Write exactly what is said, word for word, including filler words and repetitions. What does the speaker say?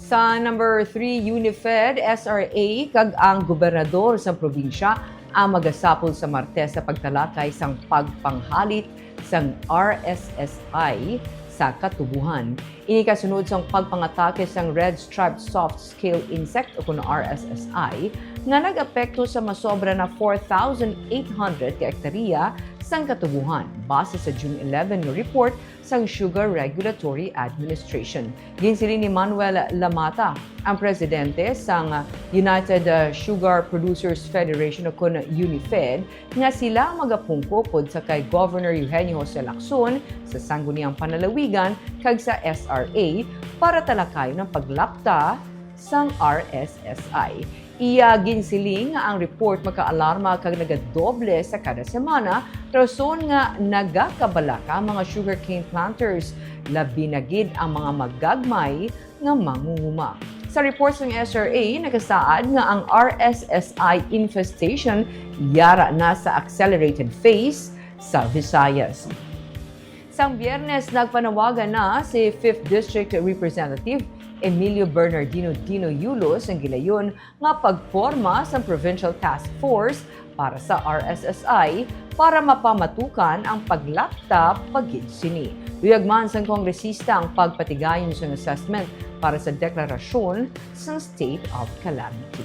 Sa number three, UNIFED, S R A, kag ang gobernador sa probinsya ang magasapol sa Martes sa pagtalakay sang pagpanghalit sang R S S I sa katubohan. Ini kasunod sang pagpangatake sang red-striped soft scale insect o kun R S S I nga nag-apekto sa masobra na four thousand eight hundred ka ektarya sang katubohan, base sa June eleven nga report sang Sugar Regulatory Administration. Ginsiling ni Manuel Lamata, ang presidente sang United, uh, Sugar Producers Federation o kun UNIFED, nga sila magapungko upod sa kay Governor Eugenio Jose Lacson sa Sangguniang Panlalawigan kag sa S R A para talakayon ang paglapta sang R S S I. Iya ginsiling nga ang report makaalarma kag nagadoble sa kada semana, rason nga nagakabalaka ang mga sugarcane planters, labi na gid ang mga magagmay nga manguhuma. Sa report sang S R A, nakasaad nga ang R S S I infestation yara na sa accelerated phase sa Visayas. Sang Biyernes, nagpanawagan na si Fifth District Representative Emilio Bernardino Dino Yulo sang gilayon nga pagporma sang Provincial Task Force para sa R S S I para mapamatukan ang paglapta pa gid sini. Luyag man sang kongresista ang pagpatigayon sang assessment para sa deklarasyon sang state of calamity.